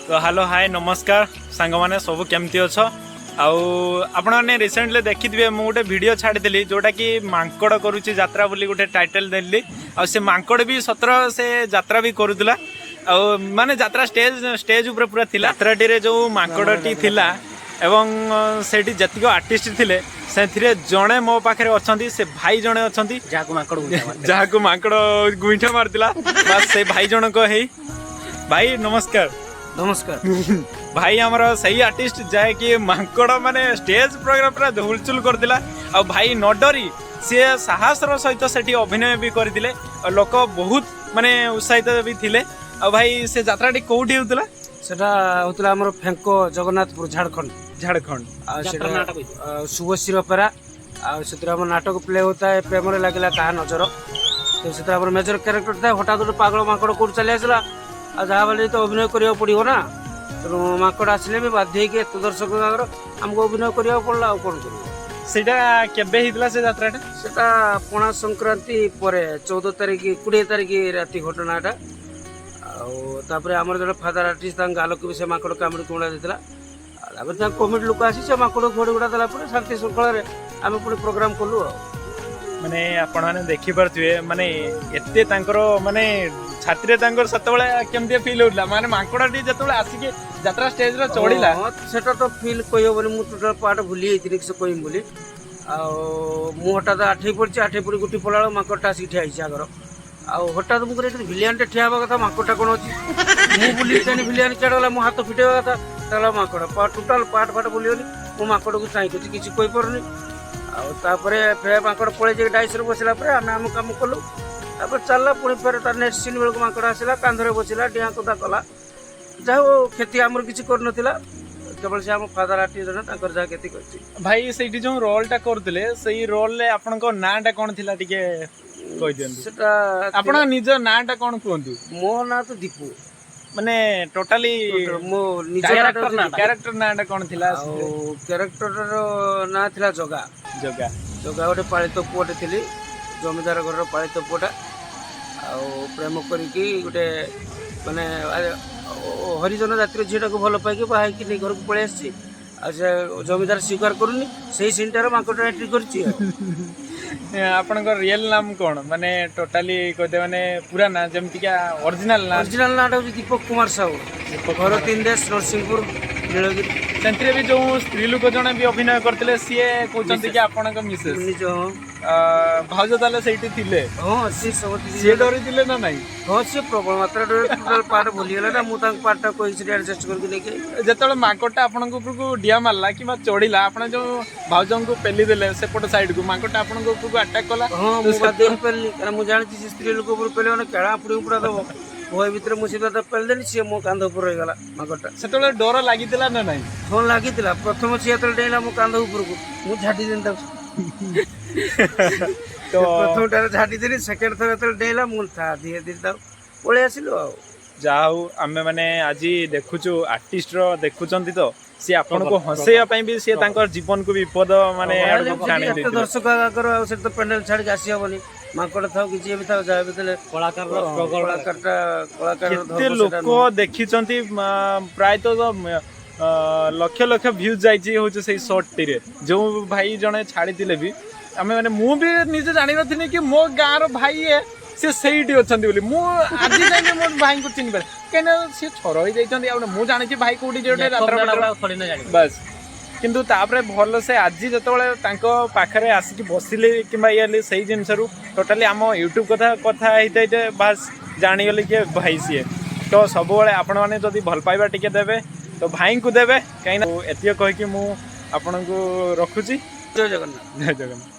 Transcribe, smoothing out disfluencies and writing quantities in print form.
ତ ହ୍ୟାଲୋ, ହାଏ, ନମସ୍କାର ସାଙ୍ଗମାନେ, ସବୁ କେମିତି ଅଛ? ଆଉ ଆପଣମାନେ ରିସେଣ୍ଟଲି ଦେଖିଥିବେ, ମୁଁ ଗୋଟେ ଭିଡ଼ିଓ ଛାଡ଼ିଥିଲି, ଯେଉଁଟାକି ମାଙ୍କଡ଼ କରୁଛି ଯାତ୍ରା ବୋଲି ଗୋଟେ ଟାଇଟେଲ୍ ଦେଲି। ଆଉ ସେ ମାଙ୍କଡ଼ ବି ସତର ସେ ଯାତ୍ରା ବି କରୁଥିଲା ଆଉ ମାନେ ଯାତ୍ରା ଷ୍ଟେଜ୍ ଉପରେ ପୁରା ଥିଲା। ଯାତ୍ରାଟିରେ ଯେଉଁ ମାଙ୍କଡ଼ଟି ଥିଲା ଏବଂ ସେଇଠି ଯେତିକ ଆର୍ଟିଷ୍ଟ ଥିଲେ, ସେଥିରେ ଜଣେ ମୋ ପାଖରେ ଅଛନ୍ତି। ସେ ଭାଇ ଜଣେ ଅଛନ୍ତି ଯାହାକୁ ମାଙ୍କଡ଼ ଗୁଇଠା ମାରିଥିଲା। ଯାହାକୁ ମାଙ୍କଡ଼ ଗୁଇଠା ମାରିଥିଲା, ବାସ୍ ସେ ଭାଇ ଜଣକ ହେଇ। ଭାଇ, ନମସ୍କାର। ନମସ୍କାର। ଭାଇ ଆମର ସେଇ ଆର୍ଟିଷ୍ଟ, ଯାହାକି ମାଙ୍କଡ଼ ମାନେ ଷ୍ଟେଜ ପ୍ରୋଗ୍ରାମ ପୁରା ହୁଲଚୁଲ କରିଥିଲା। ଆଉ ଭାଇ ନ ଡରି ସିଏ ସାହସର ସହିତ ସେଠି ଅଭିନୟ ବି କରିଥିଲେ ଆଉ ଲୋକ ବହୁତ ମାନେ ଉତ୍ସାହିତ ବି ଥିଲେ। ଆଉ ଭାଇ, ସେ ଯାତ୍ରାଟି କୋଉଠି ହେଉଥିଲା? ସେଟା ହଉଥିଲା ଆମର ଫେଙ୍କ, ଜଗନ୍ନାଥପୁର, ଝାଡ଼ଖଣ୍ଡ। ଝାଡ଼ଖଣ୍ଡ। ଆଉ ସେଟା ଆଉ ଶୁଭଶ୍ରୀ ଅପେରା। ଆଉ ସେଥିରେ ଆମର ନାଟକ ପ୍ଲେ ହଉଥାଏ, ପ୍ରେମରେ ଲାଗିଲା କାହା ନଜର। ତ ସେଥିରେ ଆମର ମେଜର କ୍ୟାରେକ୍ଟର ଥାଏ। ହଠାତ୍ ଗୋଟେ ପାଗଳ ମାଙ୍କଡ଼ କୋଉଠି ଚାଲି ଆସିଲା, ଆଉ ଯାହା ବଲେ ତ ଅଭିନୟ କରିବାକୁ ପଡ଼ିବ ନା। ତେଣୁ ମାଙ୍କଡ଼ ଆସିଲେ ବି ବାଧ୍ୟ ହେଇକି ଏତେ ଦର୍ଶକ ଆଗରେ ଆମକୁ ଅଭିନୟ କରିବାକୁ ପଡ଼ିଲା, ଆଉ କ'ଣ କରିବ? ସେଇଟା କେବେ ହେଇଥିଲା ସେ ଯାତ୍ରାଟା? ସେଟା ପଣା ସଂକ୍ରାନ୍ତି ପରେ 14 ତାରିଖ, 20 ତାରିଖ ରାତି ଘଟଣାଟା। ଆଉ ତାପରେ ଆମର ଜଣେ ଫାଦର ଆର୍ଟିଷ୍ଟ, ତାଙ୍କ ଗାଲକୁ ବି ସେ ମାଙ୍କଡ଼ କାମୁଡ଼ି କୁମୁଡ଼ା ଦେଇଥିଲା। ଆଉ ତାପରେ ତାଙ୍କ କମିଟି ଲୋକ ଆସି ସେ ମାଙ୍କଡ଼ ଘୋଡ଼ି ଗୁଡ଼ା ଦେଲା ପରେ ଶାନ୍ତି ଶୃଙ୍ଖଳାରେ ଆମେ ପୁଣି ପ୍ରୋଗ୍ରାମ କଲୁ। ଆଉ ମାନେ ଆପଣମାନେ ଦେଖିପାରୁଥିବେ, ମାନେ ଏତେ ତାଙ୍କର ମାନେ ଛାତିରେ ତାଙ୍କର ସେତେବେଳେ କେମିତି ଫିଲ୍ ହଉଥିଲା, ମାନେ ମାଙ୍କଡ଼ଟି ଯେତେବେଳେ ଆସିକି ଯାତ୍ରା ଷ୍ଟେଜରେ ଚଢିଲା? ହଁ, ସେଟା ତ ଫିଲ୍ କହିହେବନି। ମୁଁ ଟୋଟାଲ ପାର୍ଟ ଭୁଲି ଯାଇଥିଲି ସେ କହିବି ବୋଲି। ଆଉ ମୁଁ ହଠାତ୍ ଆଠେଇ ପଡ଼ିଛି। ଆଠେଇ ପଡ଼ି ଗୁଟି ପଡ଼ିଲା ବେଳକୁ ମାଙ୍କଡ଼ଟା ଆସିକି ଠିଆ ହେଇଛି ଆଗର। ଆଉ ହଠାତ୍ ମୁଁ କହିଲି, ଏଠି ଭିଲିଆନଟେ ଠିଆ ହେବା କଥା, ମାଙ୍କଡ଼ଟା କ'ଣ ଅଛି? ମୁଁ ବୁଲି ଚାହିଁ ଭିଲିଆନ ଚାଡ଼ ଗଲା, ମୁଁ ହାତ ଫିଟେଇବା କଥା, ତାହେଲେ ମାଙ୍କଡ଼ ଟୋଟାଲ ପାର୍ଟ ଫାଟ ବୁଲିଗଲି। ମୁଁ ମାଙ୍କଡ଼କୁ ଚାହିଁକି ଅଛି, କିଛି କହିପାରୁନି। ଆଉ ତାପରେ ଫେର ମାଙ୍କଡ଼ ପଳେଇ ଯାଇକି ଡାଇସରେ ବସିଲା ପରେ ଆମେ ଆମ କାମ କଲୁ। ତାପରେ ଚାଲିଲା। ପୁଣି ଫେର ତାର ନେକ୍ସଟ ସିନ୍ ବେଳକୁ ମାଙ୍କଡ଼ ଆସିଲା, କାନ୍ଧରେ ବସିଲା, ଡିଆଁ କୁଦା କଲା। ଯାହା ହଉ, କ୍ଷତି ଆମର କିଛି କରିନଥିଲା। କେବଳ ସେ ଆମ ଫାଦର ଆର୍ଟିଷ୍ଟ ଜଣେ, ତାଙ୍କର ଯାହା କ୍ଷତି କରିଛି। ଭାଇ, ସେଇଠି ଯୋଉ ରୋଲଟା କରୁଥିଲେ, ସେଇ ରୋଲରେ ଆପଣଙ୍କ ନାଁଟା କଣ ଥିଲା ଟିକେ କହିଦିଅନ୍ତୁ। ସେଟା ଆପଣଙ୍କ ନିଜ ନାଁଟା କଣ କୁହନ୍ତୁ? ମୋ ନାଁ ତ ଦୀପୁ। ମାନେ ଟୋଟାଲି ମୋ ନିଜ ନାଁଟା ହଉଛି ଦୀପୁ। କ୍ୟାରେକ୍ଟର ନାଁଟା କଣ ଥିଲା? ଆଉ କ୍ୟାରେକ୍ଟରର ନାଁ ଥିଲା ଜଗା। ଜଗା। ଜଗା ଗୋଟେ ପାଳିତ ପୁଅଟେ ଥିଲି, ଜମିଦାର ଘରର ପାଳିତ ପୁଅଟା। ଆଉ ପ୍ରେମ କରିକି ଗୋଟେ ମାନେ ହରିଜନ ଜାତିର ଝିଅଟାକୁ ଭଲ ପାଇକି ବାହା ହେଇକି ନେଇ ଘରକୁ ପଳେଇ ଆସିଛି। ଆଉ ସେ ଜମିଦାର ସ୍ୱୀକାର କରୁନି। ସେଇ ସିନ୍ଟାର ମାଙ୍କଡ଼ଟା ଏଣ୍ଟ୍ରି କରିଛି ଆଉ। ଆପଣଙ୍କ ରିଏଲ ନାମ କଣ? ମାନେ ଟୋଟାଲି କହିତେ ମାନେ ପୁରା ନାଁ, ଯେମିତିକା ଅରିଜିନାଲ ନାଁ। ଅରିଜିନାଲ ନାଁଟା ହଉଛି ଦୀପକ କୁମାର ସାହୁ। ଘର ତିନି ଦେଶ, ନରସିଂହପୁର, ନୀଳଗିରି। ସେଥିରେ ବି ଯୋଉ ସ୍ତ୍ରୀ ଲୋକ ଜଣେ ବି ଅଭିନୟ କରିଥିଲେ, ସିଏ କହୁଛନ୍ତି କି ଆପଣଙ୍କ ମିସେସ୍? ନିଜ, ହଁ। ଭାଉଜ ତାହେଲେ ସେଇଠି ଥିଲେ? ହଁ, ସିଏ ସମସ୍ତେ। ସିଏ ଡରିଥିଲେ ନା ନାଇଁ? ହଁ, ସିଏ ପ୍ରବଳ ମାତ୍ରାରେ ଟୋଟାଲ ପାର୍ଟ ଭୁଲିଗଲା ନା। ମୁଁ ତାଙ୍କ ପାର୍ଟଟା କହିକି ସେଠି ଆଡଜଷ୍ଟ କରିକି ନେଇକି ଆଇଲି। ଯେତେବେଳେ ମାଙ୍କଡ଼ଟା ଆପଣଙ୍କ ଉପରକୁ ଡିଆ ମାରିଲା କିମ୍ବା ଚଢିଲା, ଆପଣ ଯୋଉ ଭାଉଜଙ୍କୁ ପେଲି ଦେଲେ ସେପଟ ସାଇଡକୁ, ମାଙ୍କଡ଼ଟା ଆପଣଙ୍କ ଉପରକୁ ଆଟାକ୍ କଲା? ହଁ, ମୁଁ ବାଧ୍ୟ ହେଇ ପେଲିଲି, କାରଣ ମୁଁ ଜାଣିଛି ସେ ସ୍ତ୍ରୀ ଲୋକ ଉପରୁ ପେଲି ମାନେ କେଳା ପୁଡ଼ି ଉପଡ଼ା ଦବ। ଭୟ ଭିତରେ ମୁଁ ସିଧା ପେଲି ଦେଲି, ସିଏ ମୋ କାନ୍ଧ ଉପରେ ରହିଗଲା ମାଙ୍କଡ଼ଟା। ସେତେବେଳେ ଡର ଲାଗିଥିଲା ନା ନାଇଁ? ହଁ, ଲାଗିଥିଲା। ପ୍ରଥମ ସିଏ ଯେତେବେଳେ ଡେଇଁଲା ମୋ କାନ୍ଧ ଉପରକୁ, ମୁଁ ଝାଟି ଦେଲି ତାକୁ। ତ ପ୍ରଥମଟାରେ ଝାଟି ଦେଲି। ସେକେଣ୍ଡ ଥର ଯେତେବେଳେ ଡେଇଁଲା, ମୁଁ ଧୀରେ ଧୀରେ ତାକୁ ପଳେଇ ଆସିଲୁ ଆଉ। ଯାହା ହଉ, ଆମେ ମାନେ ଆଜି ଦେଖୁଛୁ ଆର୍ଟିଷ୍ଟର ଦେଖୁଛନ୍ତି ତ, ସିଏ ଆପଣଙ୍କୁ ହସେଇବା ପାଇଁ ବି ସିଏ ତାଙ୍କର ଜୀବନକୁ ବିପଦ ମାନେ ଆଡକୁ ଟାଣି ଏତେ ଦେଇଥିଲେ। ଦର୍ଶକ ଆଗରେ ଆଉ ସେଠି ତ ପେଣ୍ଡେଲ ଛାଡ଼ିକି ଆସି ହବନି। ମାଙ୍କଡ଼ ଥାଉ କି ଯିଏ ବି ଥାଉ, ଯାହା ବି ଥିଲେ କଳାକାରଟା କଳାକାର। କେତେ ଲୋକ ଦେଖିଛନ୍ତି, ପ୍ରାୟତଃ ଲକ୍ଷ ଲକ୍ଷ ଭ୍ୟୁଜ୍ ଯାଇଛି ହଉଛି ସେଇ ସର୍ଟଟିରେ। ଯୋଉ ଭାଇ ଜଣେ ଛାଡ଼ିଥିଲେ ବି, ଆମେ ମାନେ ମୁଁ ବି ନିଜେ ଜାଣିନଥିଲି କି ମୋ ଗାଁର ଭାଇ ଇଏ, ସେ ସେଇଠି ଅଛନ୍ତି ବୋଲି। ମୁଁ ଆଜି ଯାଏଁ ମୋ ଭାଇଙ୍କୁ ଚିହ୍ନି ପାରେ, କାହିଁକିନା ସିଏ ଛର ହେଇଯାଇଛନ୍ତି। ଆଉ ମୁଁ ଜାଣିଛି ଭାଇ କୋଉଠି ଗୋଟେ ଯାତ୍ରା। ବାସ୍, କିନ୍ତୁ ତାପରେ ଭଲସେ ଆଜି ଯେତେବେଳେ ତାଙ୍କ ପାଖରେ ଆସିକି ବସିଲି କିମ୍ବା ଇଏ ହେଲି, ସେଇ ଜିନିଷରୁ ଟୋଟାଲି ଆମ ୟୁଟ୍ୟୁବ୍ କଥା କଥା ହେଇତେ ହେଇତେ ବାସ୍ ଜାଣିଗଲି କି ଭାଇ ସିଏ। ତ ସବୁବେଳେ ଆପଣମାନେ ଯଦି ଭଲ ପାଇବା ଟିକେ ଦେବେ ତ ଭାଇଙ୍କୁ ଦେବେ, କାହିଁକିନା ଏତିକି କହିକି ମୁଁ ଆପଣଙ୍କୁ ରଖୁଛି। ଜୟ ଜଗନ୍ନାଥ। ଜୟ ଜଗନ୍ନାଥ।